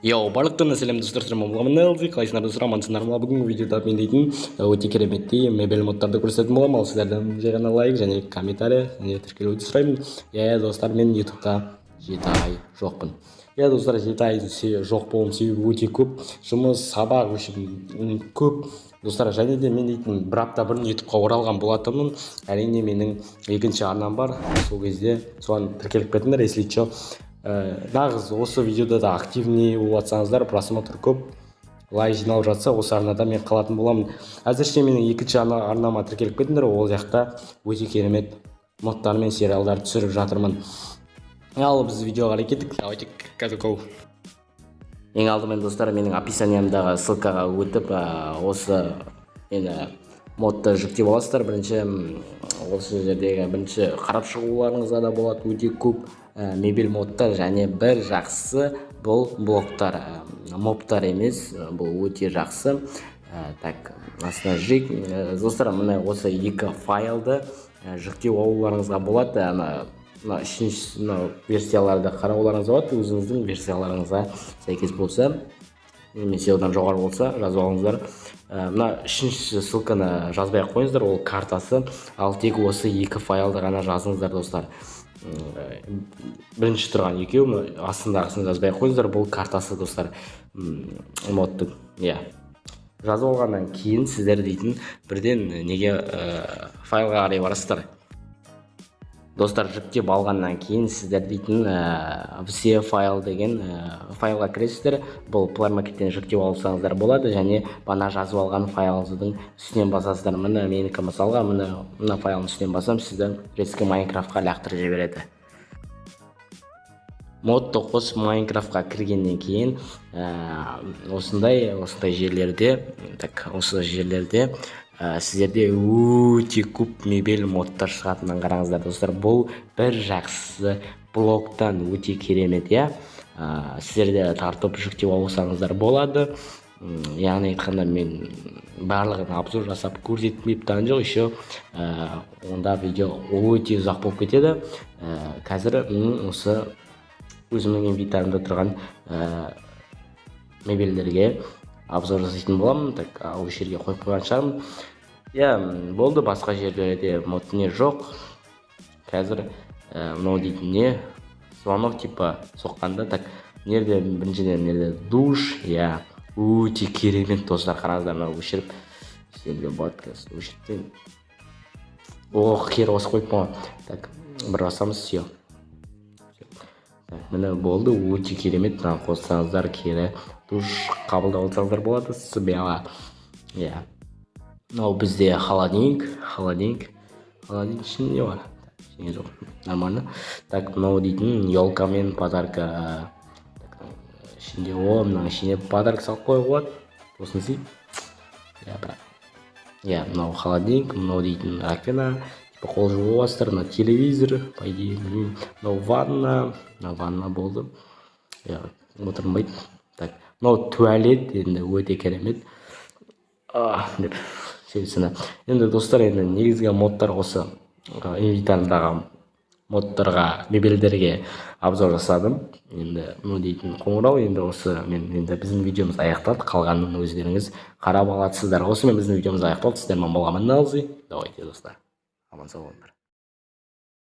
Йоу, барлықтарына сәлем, достар! Сіздермен Нелзи. Қалайсыңдар, достар, амансыңдар ма? Бүгінгі видеода мен дейтін өте кереметтей мебель модтарды көрсететін боламын. Ал сіздерден жай ғана лайк және комментарий және тіркелуді сұраймын. Иә, достар, мен ютубта 7 ай жоқпын. Иә, достар, 7 ай жоқ болуым себебі өте көп жұмыс, сабақ, в общем, көп, достар. Және де мен дейтін бір апта бұрын ютубқа оралған болатынмын. Әрине, менің екінші арнам бар, сол кезде соған тіркеліп кетіңдер, если че. Нағыз осы видеода да активный болып жатсаңыздар, просмотр көп, лайк жиналып жатса, осы арнада мен қалатын боламын. Әзірше менің екінші арнама тіркеліп кетіңдер, ол жақта өте керемет модтар мен сериалдар түсіріп жатырмын. Ал біз видеоға қарай кеттік. Давайте, go! Ең алдымен, достар, менің описаниямдағы ссылкаға өтіп, осы нені, модты жүктеп аласыздар. Бірінші осы жердегі бірінші қарап шығуларыңызға да болады. Өте көп мебель модтар және бір жақсысы, бұл блоктар, мобтар емес, бұл өте жақсы. Так, астына жүрейік. Достар, міне, осы екі файлды жүктеп алуларыңызға болады. Ана мына үшіншісі, мынау версияларды қарауларыңызға болады. Өзіңіздің версияларыңызға сәйкес болса немесе одан жоғары болса, жазып алыңыздар. Мына үшінші ссылканы жазбай ақ қойыңыздар, ол картасы. Ал тек осы екі файлды ғана жазыңыздар, достар. Бірінші тұрған екеу, мына астындағысын жазбай ақ қойыңыздар, бұл картасы, достар, модтың. Иә, жазып алғаннан кейін сіздер дейтін бірден неге, файлға қарай барасыздар. Достар, жүктеп алғаннан кейін сіздер дейтін «Все файл» деген файлға кіресіздер. Бұл Play Markеттен жүктеп алсаңыздар болады. Және бана жазып алған файлыңыздың үстінен басасыздар. Міне, менікі, мысалға, міне, мына файлдың үстінен бассам, сізді резко Майнкрафтқа лақтырып жібереді. Модты қосып, Майнкрафтқа кіргеннен кейін осындай осындай жерлерде, так, осы жерлерде сіздерде өте көп мебель модтар шығатынын қараңыздар, достар. Бұл бір жақсысы, блоктан өте керемет, иә. Сіздер де тартып, жүктеп алсаңыздар болады. Яғни айтқанда, мен барлығын обзор жасап көрсетпей тұрған жоқ еще, онда видео өте ұзақ болып кетеді. Қазір осы өзімнің инвентарымда тұрған мебельдерге обзор жасайтын боламын. Так, осы жерге қойып қойған шығармын. Иә, болды, басқа жерлерде мод не жоқ. Қазір мынау дейтін не, звонок типа соққанда. Так, мына жерде біріншіден, мына жерде душ. Иә, өте керемет, достар, қараңыздар. Мынау өшіріп істеуге болады. Қазір өшіріп тастайын. Ох, кері қосып қойыппын ғой. Так, бір басамыз, все. Так, міне, болды, өте керемет. Мынаны қоссаңыздар, кері душ қабылдап алсаңыздар болады смело. Иә, мынау бізде холодильник. Холодильник, холодильник ішінде не бар? Так, ештеңе жоқ, нормально. Так, мынау дейтін елка мен подарка. Так, ішінде, о, мынаның ішіне подарок салып қоюға болады. Осыны істейік. Иә, бірақ, иә, мынау холодильник, мынау дейтін раковина, типа қол жуып аласыздар. Мына телевизор, по идее, білмеймін. Мынау ванна, мына ванна болды, иә, отырмайды. Так, мынау туалет, енді өте керемет а деп себесіні. Енді, достар, енді негізгі модтар осы инвентарымдағы модтарға, мебельдерге обзор жасадым. Енді мынау дейтін қоңырау. Енді осы мен, енді біздің видеомыз аяқталды, қалғанын өздеріңіз қарап аласыздар. Осымен біздің видеомыз аяқталды. Сіздермен болған Налзи. Давайте, достар, аман сау болыңдар.